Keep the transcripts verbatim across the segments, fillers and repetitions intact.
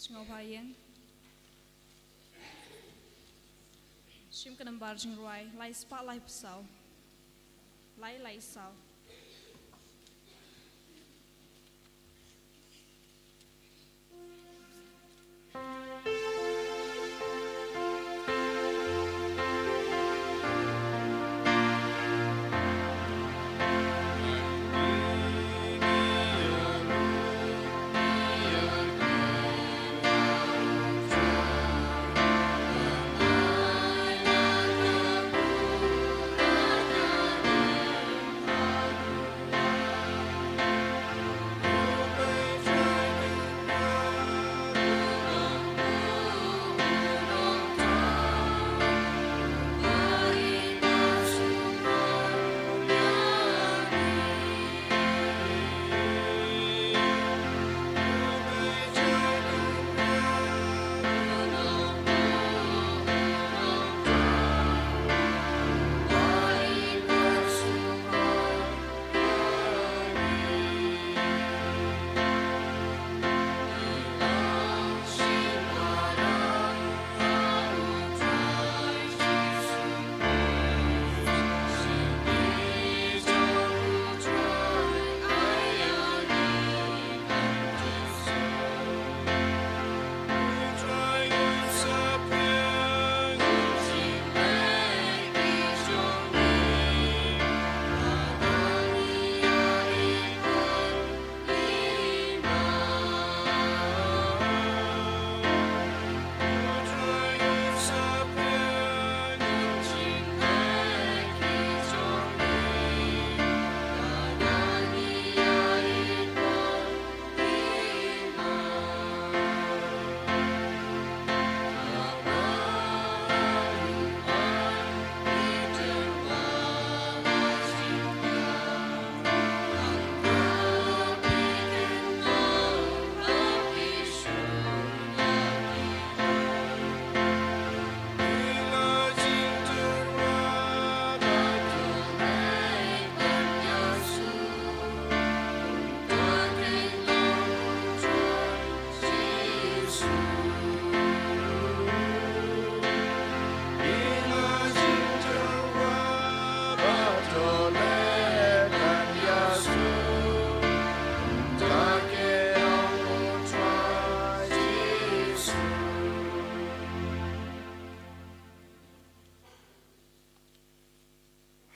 Jngoh ba ïeng. Shim ka nambar jingrwai, lai spah lai phew saw. Lai lai saw.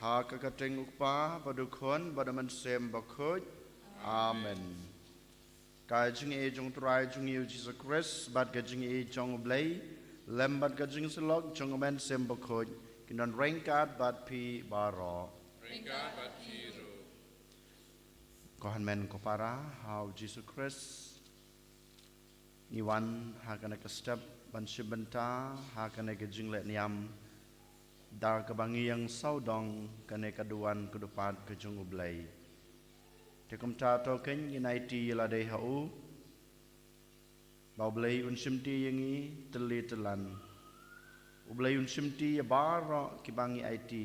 Ha ka kyrteng u Kpa bad u Khun bad u Mynsiem Bakhuid. Amen. Ka jingïeit jong u Trai jong ngi u Jisu Khrist bad ka jingïeit jong u Blei lem bad ka jingsyllok jong u Mynsiem Bakhuid kin don ryngkat bad phi baroh. Ryngkat bad phi ruh. Ko hynmen ko para ha u Jisu Khrist, ngi wan ha kane ka step ban shim bynta ha kane ka jingleh niam da kaba ngi ïeng sawdong kane ka duwan ka dupat ka jong u Blei. Te kumta to kein ngin aiti ïa lade ha u, ba u Blei un shimti ïa ngi tylli tyllan. U Blei un shimti ïa baroh kiba ngi aiti.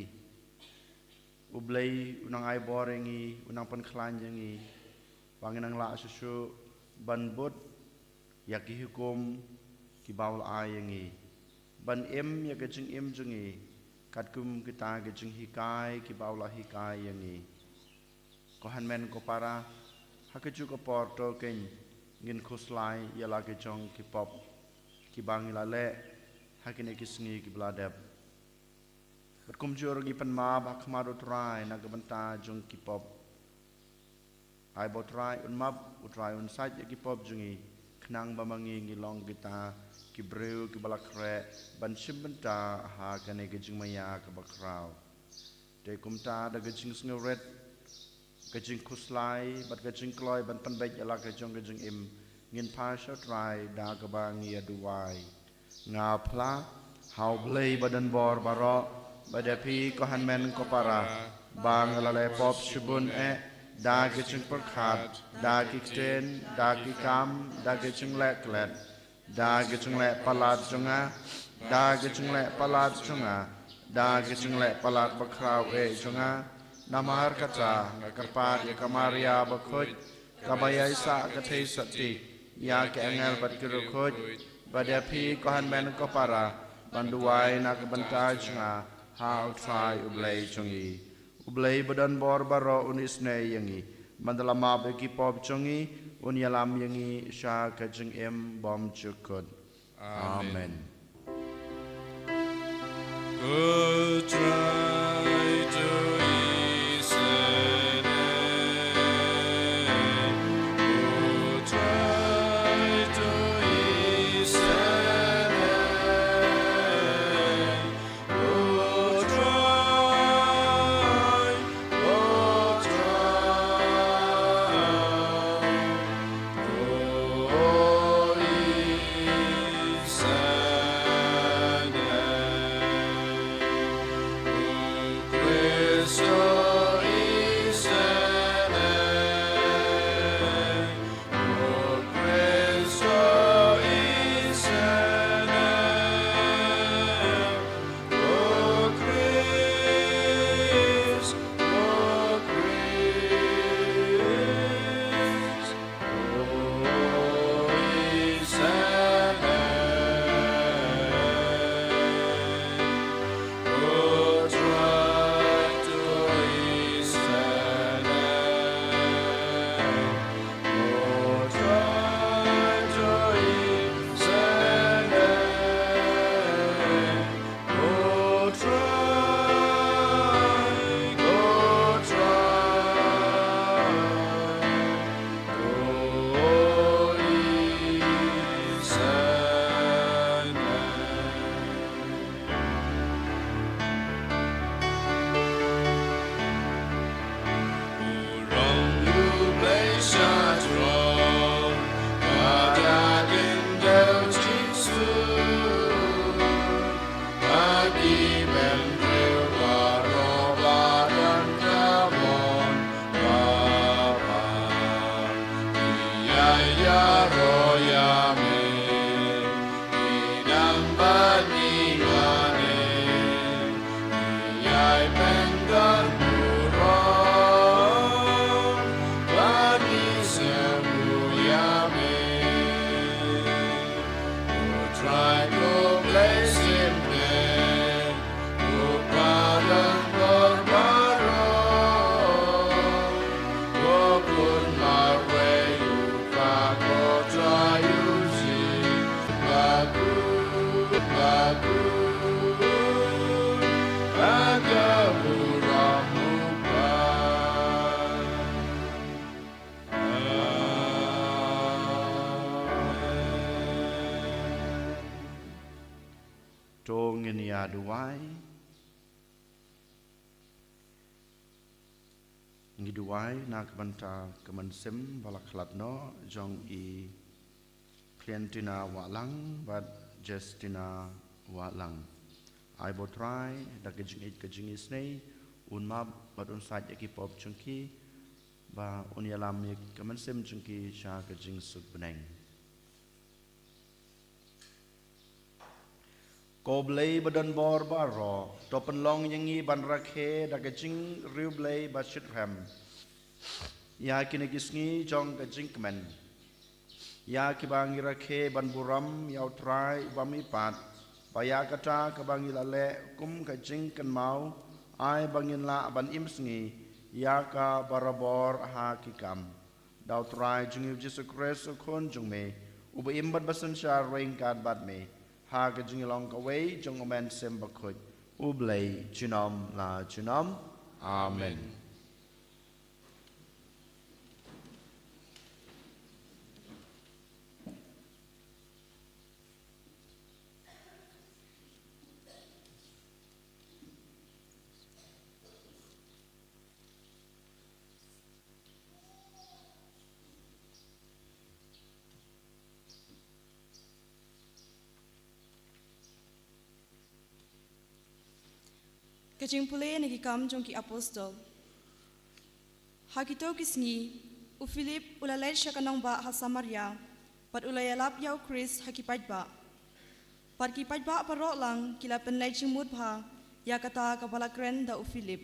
U Blei u nang ai bor ïa ngi, u nang pynkhlaiñ ïa ngi, ba ngin nang lah shuh shuh ban bud ïa ki hukum kiba u la ai ïa ngi, ban im ïa ka jingim jong ngi katkum kita ki jinghikai kiba u la hikai ïa ngi. Ko hynmen ko para, ha kajuh ka por to kein ngin khuslai ïa la ki jong ki pop kiba ngi la leh ha kine ki sngi kiba la dep. Bad kumjuh ruh ngi pan map ha khmat u Trai na ka bynta jong ki pop. Ai ba u Trai un map, u Trai un sait ïa ki pop jong ngi, khnang ba ma ngi ngi long kita ki briew kiba la khreh ban shim bynta ha kane ka jingmaïa kaba khraw. Te kumta da ka jingsngewrit, ka jingkhuslai bad ka jingkloi ban pynbeit ïa la ka jong ka jingim, ngin phai sha u Trai da kaba ngi ïa duwai. Nga phla ha u Blei ba don bor baroh, bad ïa phi ko hynmen ko para, ba nga la leh pop shibun eh, da ki jingpyrkhat, da ki ktien, da ki kam, da ki jingleh klet, da ki jingleh palat jong nga, da ki jingleh palat jong nga, da ki jingleh palat bakhraw eh jong nga. Namar kata nga kyrpad ïa ka Maria Bakhuid, kaba ïaisah ka theisotti, ïa ki angel bad ki riewkhuid, bad ïa phi ko hynmen ko para, ban duwai na ka bynta jong nga ha U Trai U Blei jong ngi. U Blei ba don bor baroh un isynei ïa ngi, ban da la map ïa ki pop jong ngi, un ïalam ïa ngi sha ka jingim bymjukut. Amen. Amen. To ngin ïa duwai. Ngi duwai na ka bynta ka mynsiem ba la khlad noh jong i Clementina Wahlang bad Justina Wahlang. Ai ba U Trai da ka jingïeit ka jingisynei un map bad un sait ïa ki pop jong ki, ba un ïalam ïa ka mynsiem jong ki sha ka jingsuk bneng. Ko Blei ba don bor baroh, to pynlong ïa ngi ban rakhe da ka jingriewblei ba shitrhem ïa kine ki sngi jong ka jingkmen, ïa kiba ngi rakhe ban burom ïa U Trai uba mihpat, ba ïa kata kaba ngi la leh kum ka jingkynmaw, ai ba ngin lah ban im sngi ïa ka barabor ha ki kam. Da U Trai jong ngi U Jisu Khrist U Khun jong me, uba im bad ba synshar ryngkat bad me, ha ka jinglong kawei jong U Mynsiem Bakhuid, U Blei junom la junom. Amen. Amen. Ka jingpule na ki Kam jong ki Apostol. Ha kito ki sngi, u Philip u la leit sha ka nongbah ha Samaria, bad u la ïalap ïa u Khrist ha ki paidbah. Bad ki paidbah baroh lang ki la pynleit jingmut bha ïa kata kaba la kren da u Philip.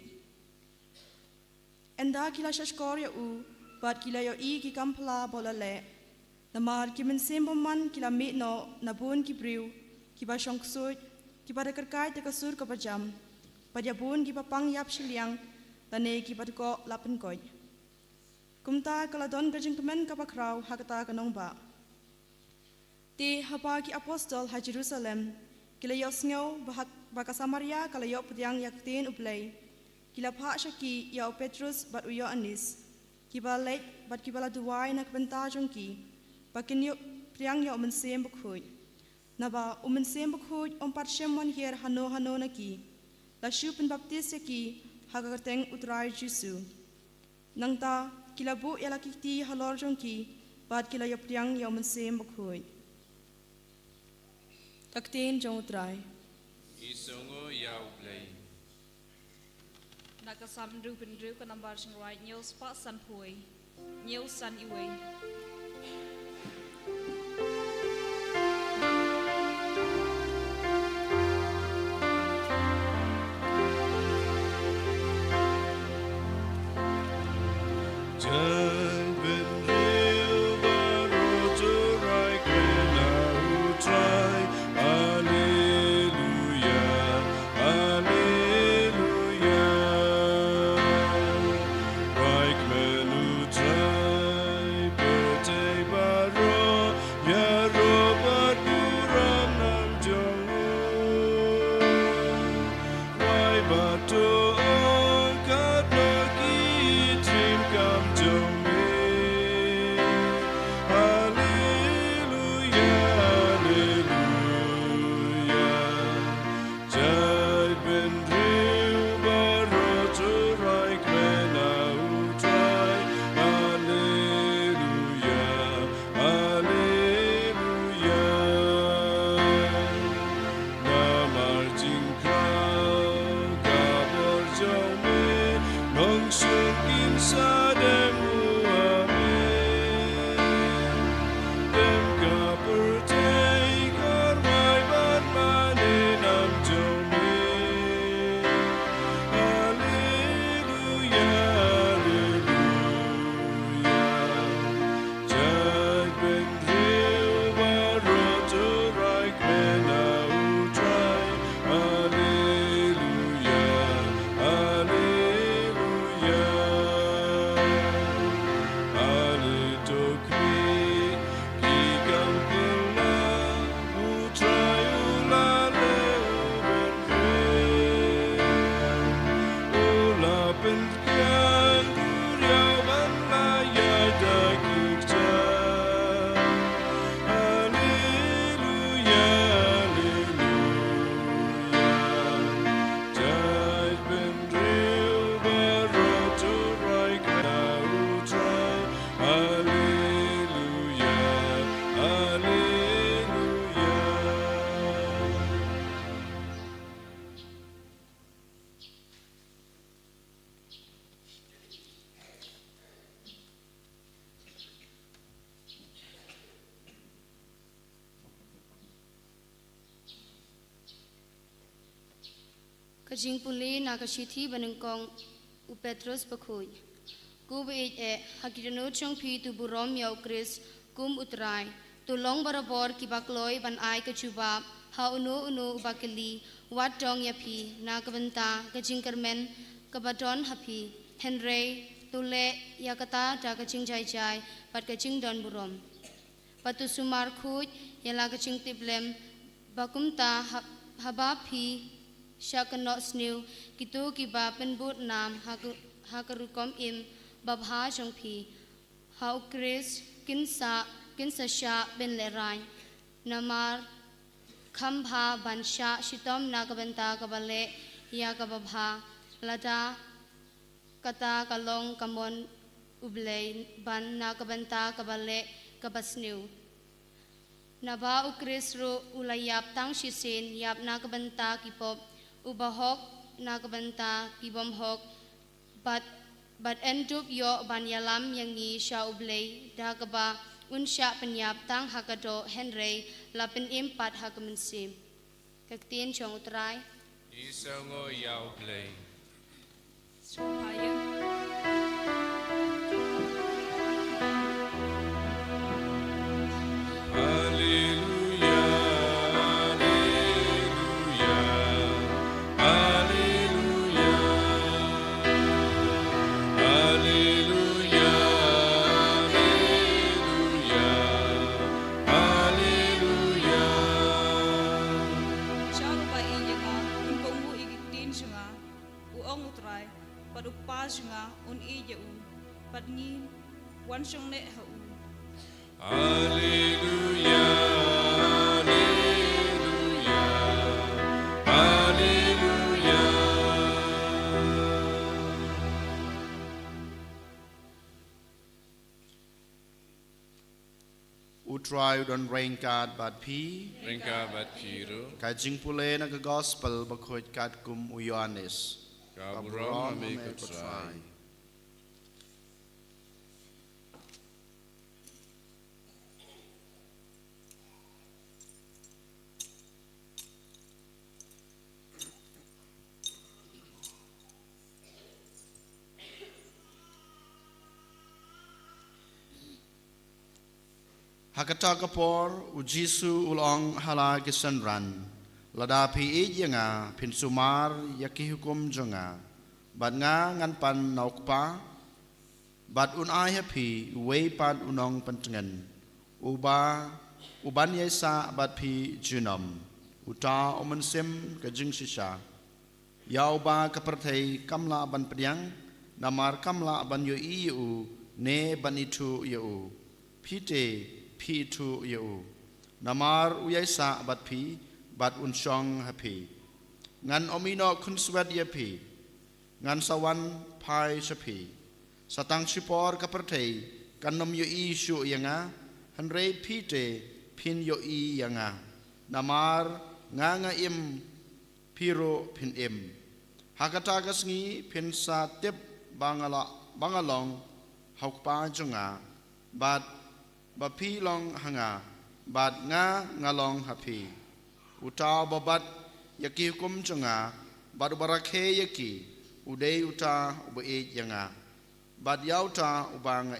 Ynda ki la shahshkor ïa u, bad ki la ïohi ki kam phylla ba u la leh. Namar ki mynsiem bymman ki la mih noh na bun ki briew kiba shong ksuid, kiba da kyrkait da ka sur kaba jam, bad ïa bun kiba pang ïap shiliang, lane kiba dkoh la pynkoit. Kumta ka la don ka jingkmen kaba khraw ha kata ka nongbah. Te haba ki apostol ha Jerusalem ki la ïohsngew ba ha, ba ka Samaria ka la ïoh pdiang ïa ka ktien U Blei, ki la phah sha ki ïa u Petrus bad u Ïoannis, kiba leit bad kiba la duwai na ka bynta jong ki ba kin ïoh pdiang ïa u Mynsiem Bakhuid. Naba u Mynsiem Bakhuid um pat shym wan hiar hano hano na ki, la shu pynbaptis ïa ki ha ka kyrteng U Trai Jisu. Nangta ki la buh ïa la ki kti halor jong ki bad ki la ïoh pdiang ïa u Mynsiem Bakhuid. Ka ktien jong U Trai. Ngi sngewnguh ïa U Blei. Na ka Salm hynriew phew hynriew, ka nambar shangrwai hynñiew spah sanphew wei, hynñiew san wei. Jai bynriew baroh, to rai kmen ha U Trai. Haleluya, haleluya. Rai kmen ha U Trai, pyrthei baroh, ïaroh bad burom nam jong u. Rai bad to ong katno ki triem kam jong me. Haleluya, haleluya. Jai bynriew baroh, to rai kmen ha U Trai. Haleluya, haleluya. Namar jingkhraw ka bor jong me, nongshun kin sa dem nguh ha me. Dem ka pyrthei ka rwai bad mane nam jong me. Haleluya, haleluya. Jai bynriew baroh, to rai kmen ha U Trai. Haleluya, haleluya. Ale to khmih, ki kam kylla, U Trai u la leh u bynriew. U la pyn Khlem duriaw ban la ïaid da ki kjat. Haleluya, haleluya. Jait bynriew baroh to rai kynmaw U Trai. Haleluya, haleluya. Ka jingpule na ka shithi banyngkong u Petros bakhuid. Ko baieit eh, ha ki dohnud jong phi to burom ïa u Khrist kum u Trai. To long barabor kiba kloi ban ai ka jubab ha uno uno uba kylli, wat dong ïa phi na ka bynta ka jingkyrmen kaba don ha phi. Hynrei to leh ïa kata da ka jingjai jai bad ka jingdon burom. Bad to sumar khuid ïa la ka jingtiplem, ba kumta ha-, haba phi shah kynnoh sniew kito kiba pynbud nam ha ka, ha ka rukom im babha jong phi ha u Khrist, kin sa, kin sa shah pynlehraiñ. Namar kham bha ban shah shitom na ka bynta kaba leh ïa kaba bha, lada kata ka long ka mon U Blei ban na ka bynta kaba leh kaba sniew. Naba u Khrist ruh u la ïap tang shisien, ïap na ka bynta ki pop, u bahok na ka bynta ki bymhok, bad, bad yn dup ïoh ban ïalam ïa ngi sha U Blei da kaba un shah pynïap tang ha ka doh, hynrei la pynim pat ha ka mynsiem. Ka ktien jong U Trai. Ngi sngewnguh ïa U Blei. Sngewbha ïa. ong U Trai, bad u kpa jong nga un ïeit ïa u, bad ngin wan shong neh ha u. U Trai u don ryngkat bad phi. Ryngkat bad phi ruh. Ka jingpule na ka Gospel bakhuid katkum u Ïoannis. Ka burom ha me ko Trai. Ha kata ka por, u Jisu u la ong ha la ki synran, lada phi ïeit ïa nga, phin sumar ïa ki hukum jong nga, bad nga ngan pan na u Kpa, bad un ai ha phi uwei pat u nongpyntngen, uba, uban ïaisah bad phi junom, uta u mynsiem ka jingshisha. Ïa uba ka pyrthei kam lah ban pdiang, namar kam lah ban ïohi ïa u, ne ban ithuh ïa u. Phi te, phi ithuh ïa u, namar u ïaisah bad phi, bad un shong ha phi. Ngan ym ïehnoh khunswet ïa phi. Ngan sa wan phai sha phi. Sa tang shipor ka pyrthei kan ym ïohi shuh ïa nga, hynrei phi te phin ïohi ïa nga. Namar nga nga im, phi ruh phin im. Ha kata ka sngi phin sa tip ba nga la, ba nga long ha u Kpa jong nga, bad ba phi long ha nga, bad nga nga long ha phi. Uta uba bat ïa ki hukum jong nga, bad uba rakhe ïa ki, u dei uta uba ïeit ïa nga. Bad ïa uta uba nga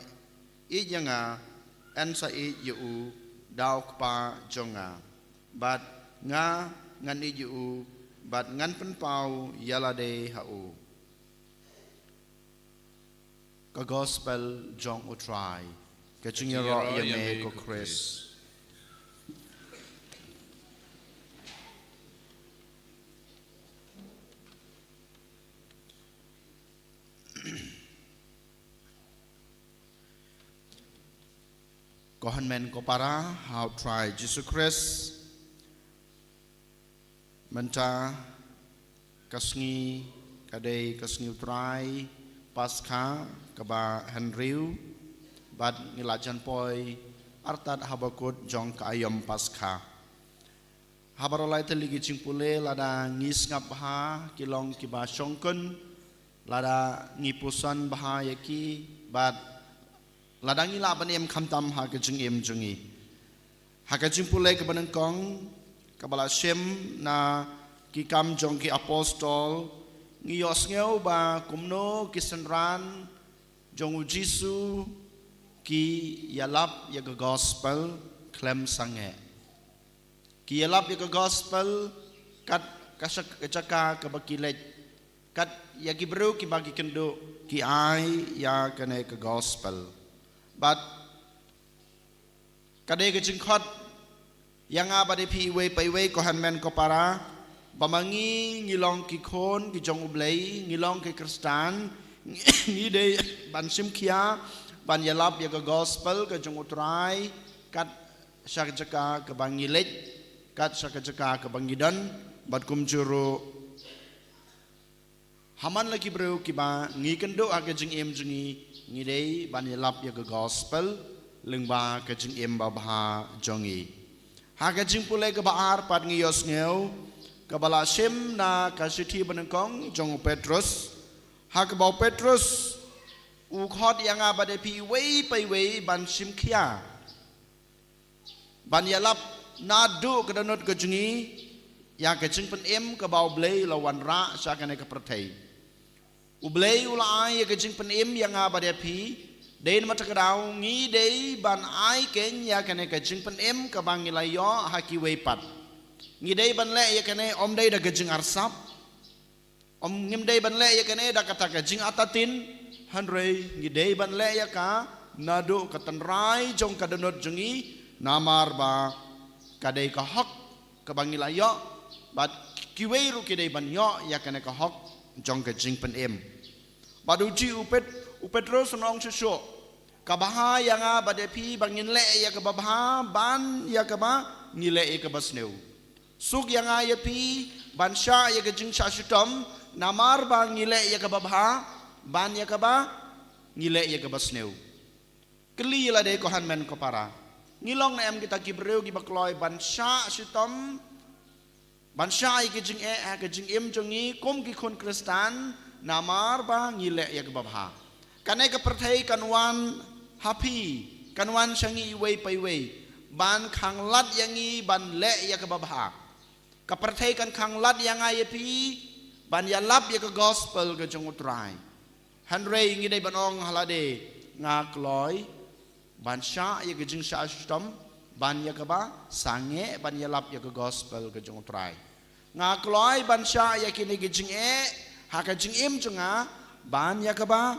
ïeit ïa nga, yn sa ïeit ïa u da u Kpa jong nga. Bad nga ngan ïeit ïa u, bad ngan pynpaw ïa lade ha u. Ka Gospel jong U Trai. Ka jingïaroh ïa me ko Khrist. Ko hynmen ko para ha U Trai Jisu Khrist. Mynta ka sngi ka dei ka sngi U Trai Paskha kaba hynriew, bad ngi la jan poi artat ha bakut jong ka aïom Paskha. Haba la lai tylli ki jingpule, lada ngi sngap bha ki long kiba shongkun, lada ngi puson bha ïa ki, bad lada ngi lah ban im khamtam ha ka jingim jong ngi. Ha ka jingpule kaba nyngkong kaba la shim na Ki Kam jong ki Apostol, ngi ïohsngew ba kumno ki synran jong U Jisu ki ïalap ïa ka Gospel khlem sangeh. Ki ïalap ïa ka Gospel kat ka shak-, ka jaka kaba ki leit, kat ïa ki briew kiba ki kynduh ki ai ïa kane ka Gospel. Bad ka dei ka jingkhot ïa nga bad ïa phi iwei pa iwei, ko hynmen ko para, ba ma ngi ngi long ki khun ki jong U Blei, ngi long ki Khristan, ngi dei ban shim khia ban ïalap ïa ka Gospel ka jong U Trai kat sha ka jaka kaba ngi leit, kat sha ka jaka kaba ngi don, bad kumjuh ruh ha man la ki briew kiba ngi kynduh ha ka jingim jong ngi, ngi dei ban ïalap ïa ka Gospel lyngba ka jingim babha jong ngi. Ha ka jingpule kaba ar pat ngi ïohsngew kaba la shim na ka shithi banyngkong jong u Petros, ha kaba u Petros u khot ïa nga bad ïa phi iwei pa iwei ban shim khia ban ïalap naduh ka dohnud ka jong ngi ïa ka jingpynim kaba U Blei u la wanrah sha kane ka pyrthei. U Blei u la ai ïa ka jingpynim ïa nga bad ïa phi. Dei namar kata ka daw ngi dei ban ai keiñ ïa kane ka jingpynim kaba ngi la ïoh ha kiwei pat. Ngi dei ban leh ïa kane, ym dei da ka jingarsap. Ym, ngim dei ban leh ïa kane da kata ka jingartatien, hynrei ngi dei ban leh ïa ka naduh ka tynrai jong ka dohnud jong ngi, namar ba ka dei ka hok kaba ngi la ïoh, bad kiwei ruh ki dei ban ïoh ïa kane ka hok jong ka jingpynim. Bad u Ji u Pet, u Petros un ong shuh shuh, ka bha ïa nga bad ïa phi ba ngin leh ïa kaba bha ban ïa kaba ngi leh ïa kaba sniew. Suk ïa nga ïa phi ban shah ïa ka jingshah shitom, namar ba ngi leh ïa kaba bha ban ïa kaba ngi leh ïa kaba sniew. Kylli lade ko hynmen ko para, ngi long ne em kita ki briew kiba kloi ban shah shitom, ban shah ïa ki jingeh ha ka jingim jong ngi kum ki khun Khristan, namar ba ngi leh ïa kaba bha? Kane ka pyrthei kan wan ha phi, kan wan sha ngi iwei pa iwei ban khanglad ïa ngi ban leh ïa kaba bha. Ka pyrthei kan khanglad ïa nga ïa phi ban ïalap ïa ka gospel ka jong U Trai. Hynrei ngi dei ban ong ha lade, nga kloi ban shah ïa ka jingshah shitom ban ïa kaba sangeh ban ïalap ïa ka gospel ka jong U Trai. Nga kloi ban shah ïa kine ki jingeh ha ka jingim jong nga ban ïa kaba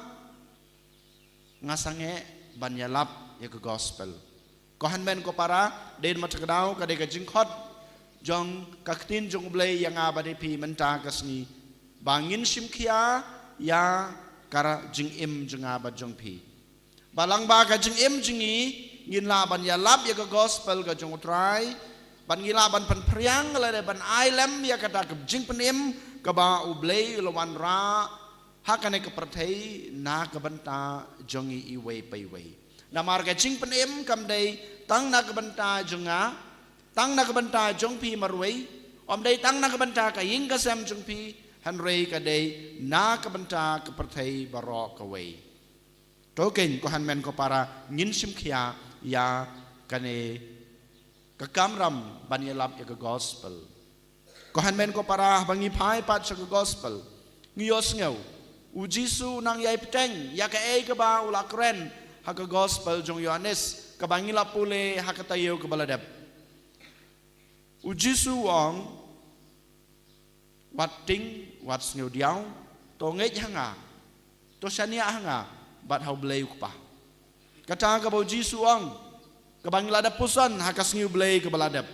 nga sangeh ban ïalap ïa ka gospel. Ko hynmen ko para, dei ma ta ka daw ka dei ka jingkhot jong ka ktien jong U Blei ïa nga bad ïa phi mynta ka sngi, ba ngin shim khia ïa ka jingim jong nga bad jong phi. Ba lang ba ka jingim jong ngi ngin lah ban ïalap ïa ka gospel ka jong U Trai, ban ngi lah ban pynphriang lade ban ai lem ïa kata ka jingpynim kaba U Blei u la wanrah ha kane ka pyrthei na ka bynta jong ngi iwei pa iwei. Namar ka jingpynim kam dei tang na ka bynta jong nga, tang na ka bynta jong phi marwei, ym dei tang na ka bynta ka ïing ka sem jong phi, hynrei ka dei na ka bynta ka pyrthei baroh kawei. To keiñ ko hynmen ko para, ngin shim khia ïa kane ka kamram ban ïalap ïa ka gospel. Ko hynmen ko para, haba ngi phai pat sha ka gospel, ngi ïohsngew U Jisu u nang ïai bteng ïa kaei kaba u la kren ha ka gospel jong Ïoannis kaba ngi la pule ha ka taïew kaba la dep. U Jisu u ong, wat tieng, wat sngewdiaw, to ngeit ha nga, to shaniah ha nga bad ha U Blei U Kpa. Kata kaba U Jisu u ong, kaba ngi la dep puson ha ka sngi U Blei kaba la dep.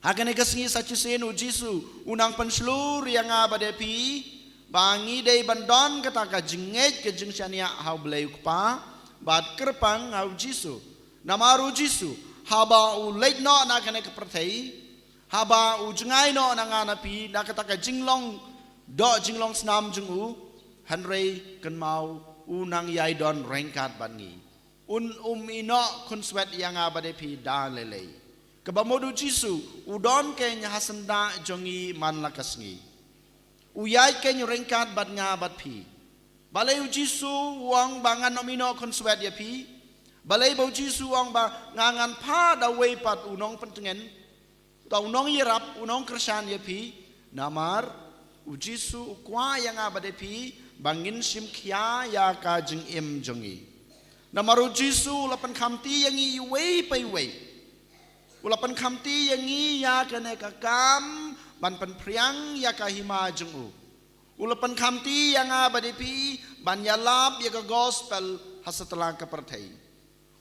Ha kane ka sngi sa shisien U Jisu u nang pynshlur ïa nga bad ïa phi ba ngi dei ban don kata ka jingngeit, ka jingshaniah ha U Blei U Kpa bad kyrpang ha U Jisu. Namar U Jisu, haba u leit noh na kane ka pyrthei, haba u jngai noh na nga na phi na kata ka jinglong doh jinglong snam jong u, hynrei kynmaw, u nang ïai don ryngkat bad ngi. Un ym ïehnoh khunswet ïa nga bad ïa phi da lei lei. Kaba mut U Jisu u don keiñ ha syndah jong ngi man la ka sngi. U ïaid keiñ ryngkat bad nga bad phi. Balei U Jisu u ong ba ngan ym ïehnoh khunswet ïa phi? Balei ba U Jisu u ong ba nga ngan phah da uwei pat u nongpyntngen, uta u nongïarap, u nongkyrshan ïa phi? Namar U Jisu u kwah ïa nga bad ïa phi ba ngin shim khia ïa ka jingim jong ngi. Namar U Jisu u la pynkhamti ïa ngi iwei pa iwei. U la pynkhamti ïa ngi ïa kane ka kam ban pynphriang ïa ka hima jong u. U la pynkhamti ïa nga bad ïa phi ban ïalap ïa ka gospel ha satlak ka pyrthei.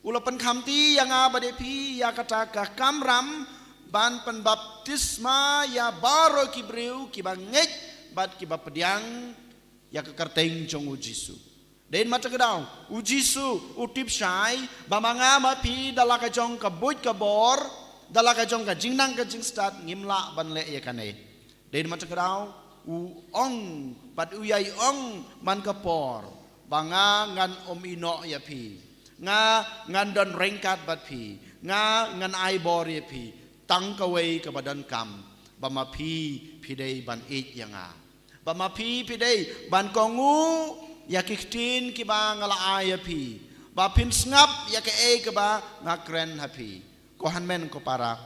U la pynkhamti ïa nga bad ïa phi ïa kata ka kamram ban pynbaptisma ïa baroh ki briew kiba ngeit bad kiba pdiang ïa ka kyrteng jong U Jisu. Dei ma ta ka daw U Jisu u tip shai ba ma nga ma phi da la ka jong ka buit ka bor, da la ka jong ka jingnang ka jingstad ngim lah ban leh ïa kane. Dei ma ta ka daw u ong bad u ïai ong man ka por ba nga ngan ym ïehnoh ïa phi. Nga ngan don ryngkat bad phi. Nga ngan ai bor ïa phi. Tang kawei kaba donkam, ba ma phi phi dei ban ïeit ïa nga. Ba ma phi phi dei ban kohnguh ïa ki ktien kiba nga la ai ïa phi. Ba phin sngap ïa kaei kaba nga kren ha phi. Ko hynmen ko para,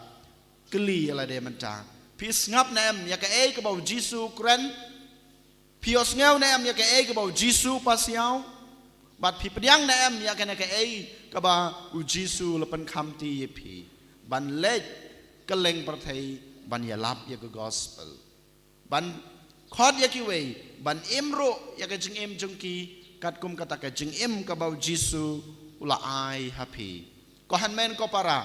kylli ïa lade mynta. Phi sngap ne em ïa kaei kaba U Jisu u kren? Phi ïohsngew ne em ïa kaei kaba U Jisu u pasiaw? Bad phi pdiang ne em ïa kane kaei kaba U Jisu u la pynkhamti ïa phi? Ban leit kylleng pyrthei ban ïalap ïa ka gospel. Ban khot ïa kiwei ban im ruh ïa ka jingim jong ki katkum kata ka jingim kaba U Jisu u la ai ha phi. Ko hynmen ko para,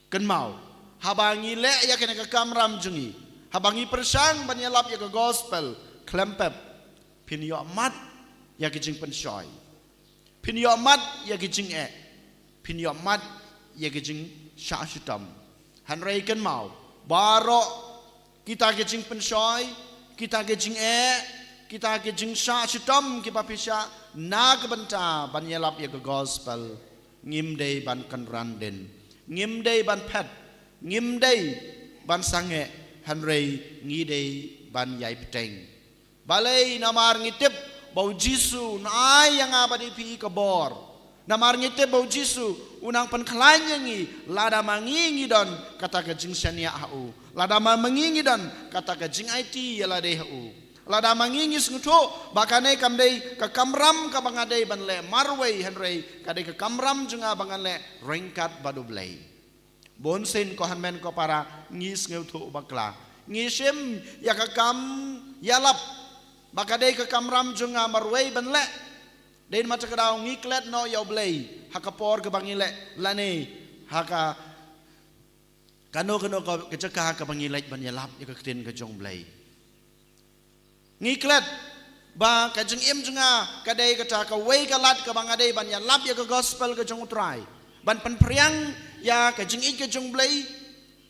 kynmaw, haba ngi leh ïa kane ka kamram jong ngi, haba ngi pyrshang ban ïalap ïa ka gospel, khlem pep, phin ïoh mad ïa ki jingpynshoi. Phin ïoh mad ïa ki jingeh. Phin ïoh mad ïa ki jingshah shitom. Hynrei kynmaw, baroh kita ki jingpynshoi, kita ki jingeh, kita ki jingshah shitom kiba phi shah na ka bynta ban ïalap ïa ka gospel, ngim dei ban kynran dien, ngim dei ban phet, ngim dei ban sangeh, hynrei ngi dei ban ïai bteng. Balei? Namar ngi tip ba u Jisu un ai ïa nga bad ïa phi ka bor. Namar ngi tip ba u Jisu u nang pynkhlaiñ ïa ngi lada ma ngi ngi don kata ka jingshaniah ha u. Lada ma, ma ngi ngi don kata ka jingaiti ïa lade ha u. Lada ma ngi ngi sngewthuh ba kane kam dei ka kamram kaba nga dei ban leh marwei, hynrei ka dei ka kamram jong nga ba ngan leh ryngkat bad u Blei. Bun sien ko hynmen ko para ngi sngewthuh bakla. Ngi shim ïa ka kam ïalap ba ka dei ka kamram jong nga marwei ban leh. Dei namar kata ka daw ngi klet noh ïa u Blei ha ka por kaba ngi leh lane ha ka kano kano ka, ka jaka kaba ngi leit ban ïalap ïa ka ktien ka jong u Blei. Ngi klet ba ka jingim jong nga ka dei kata kawei ka lad kaba nga dei ban ïalap ïa ka gospel ka jong u Trai, ban pynphriang ïa ka jingïeit ka jong u Blei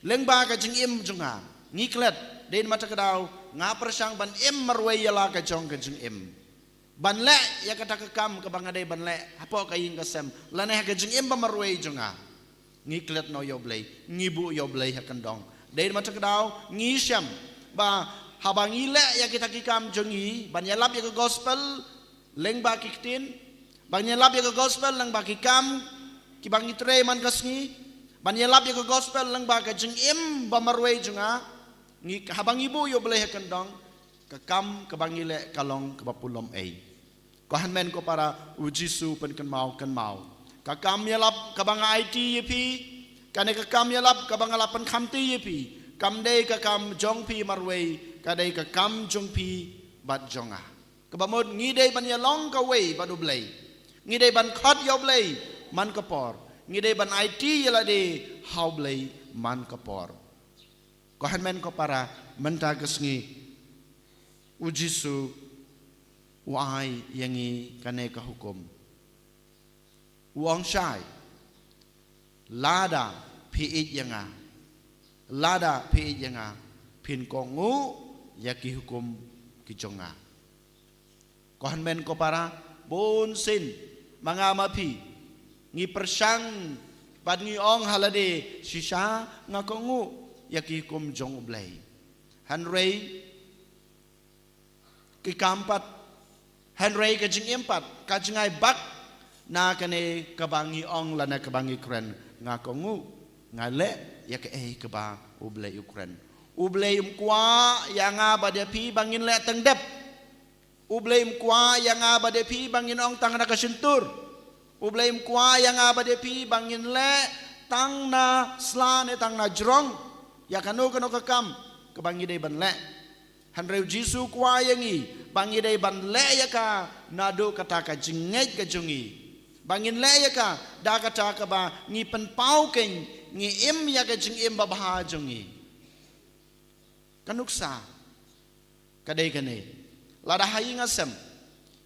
lyngba ka jingim jong nga. Ngi klet, dei namar kata ka daw nga pyrshang ban im marwei ïa la ka jong ka jingim, ban leh ïa kata ka kam kaba nga dei ban leh hapoh ka ïing ka sem lane ha ka jingim ba marwei jong nga. Ngi klet noh ïa u Blei, ngi buh ïa u Blei ha kyndong. Dei namar kata ka daw ngi shem ba haba ngi leh ïa kita ki kam jong ngi ban ïalap ïa ka gospel lyngba ki ktien, ban ïalap ïa ka gospel lyngba ki kam kiba ngi trei man ka sngi, ban ïalap ïa ka gospel lyngba ka jingim ba marwei jong nga, ngi, haba ngi buh ïa u Blei ha kyndong, ka kam kaba ngi leh ka long kaba pulom ei. Ko hynmen ko para, u Jisu pynkynmaw, kynmaw, ka kam ïalap kaba nga aiti ïa phi, kane ka kam ïalap kaba nga la pynkhamti ïa phi, kam dei ka kam jong phi marwei, ka dei ka kam jong phi bad jong nga. Kaba mut ngi dei ban ïalong kawei bad u Blei. Ngi dei ban khot ïa u Blei man ka por. Ngi dei ban aiti ïa lade ha u Blei man ka por. Ko hynmen ko para, mynta ka sngi u Jisu u ai ïa ngi kane ka hukum. U ong shai, lada phi ïeit ïa nga, lada phi ïeit ïa nga, phin kohnguh ïa ki hukum ki jong nga. Ko hynmen ko para, bun sien ma nga ma phi ngi pyrshang bad ngi ong ha lade, shisha nga kohnguh ïa ki hukum jong u Blei. Hynrei ki kam pat, hynrei ka jingim pat ka jngai bak na kane kaba ngi ong lane kaba ngi kren, nga kohnguh, nga leh ïa kaei kaba u Blei u kren. U Blei um kwah ïa nga bad ïa phi ba ngin leh tang dep. U Blei um kwah ïa nga bad ïa phi ba ngin ong tang na ka shyntur. U Blei um kwah ïa nga bad ïa phi ba ngin leh tang na sla ne tang na jrong ïa kano kano ka kam kaba ngi dei ban leh. Hynrei u Jisu u kwah ïa ngi ba ngi dei ban leh ïa ka naduh kata ka jingngeit ka jong ngi, ba ngin leh ïa ka da kata kaba ngi pynpaw kein ngi im ïa ka jingim babha jong ngi. Ka nuksa ka dei kane, lada ha ïing ha sem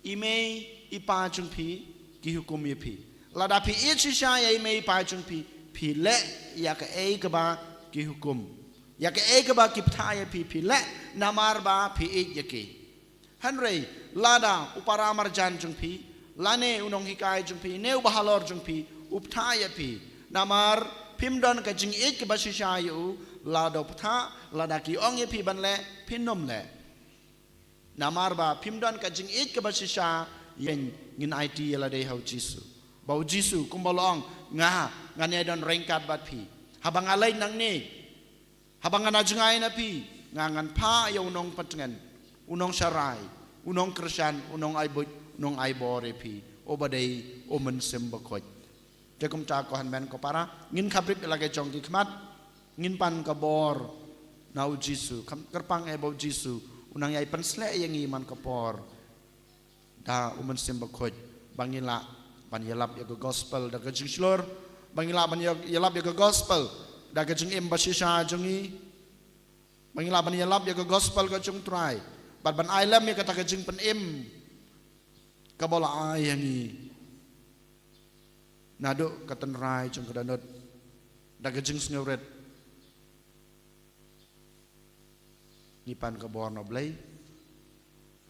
i mei i pa jong phi ki hukum ïa phi, lada phi ïeit shisha ïa i mei i pa jong phi, phi leh ïa kaei kaba ki hukum, ïa kaei kaba ki bthah ïa phi, phi leh namar ba phi ïeit ïa ki. Hynrei lada u para marjan jong phi lane u nonghikai jong phi ne u bahalor jong phi u bthah ïa phi, namar phim don ka jingïeit kaba shisha ïa u, lada u bthah, lada ki ong ïa phi ban leh, phin ym leh. Namar ba phim don ka jingïeit kaba shisha ïa u. Ngin aiti ïa lade ha u Jisu, ba u Jisu kumba u la ong, nga ngan ïai don ryngkat bad phi. Haba nga leit nangne, haba nga na jngai na phi, nga ngan phah ïa u nongpyntngen, u nongsharai, u nongkyrshan, u nongai buit, u nongai bor ïa phi, uba dei u Mynsiem Bakhuid. Te kumta ko hynmen ko para, ngin khaprit ïa la ka jong ki khmat, ngin pan ka bor na u Jisu. Kham kyrpang eh ba u Jisu u nang ïai pynsleh ïa ngi man ka por da u Mynsiem Bakhuid, ba ngin lah ban ïalap ïa ka gospel da ka jingshlur, ba ngin lah ban ïa-, ïalap ïa ka gospel da ka jingim ba shisha jong ngi, ba ngin lah ban ïalap ïa ka gospel ka jong u Trai Bad ban ai lem ïa kata ka jingpynim kaba la ai ïa ngi naduh ka tynrai jong ka dohnud, da ka jingsngewrit ngi pan ka bor na Blei.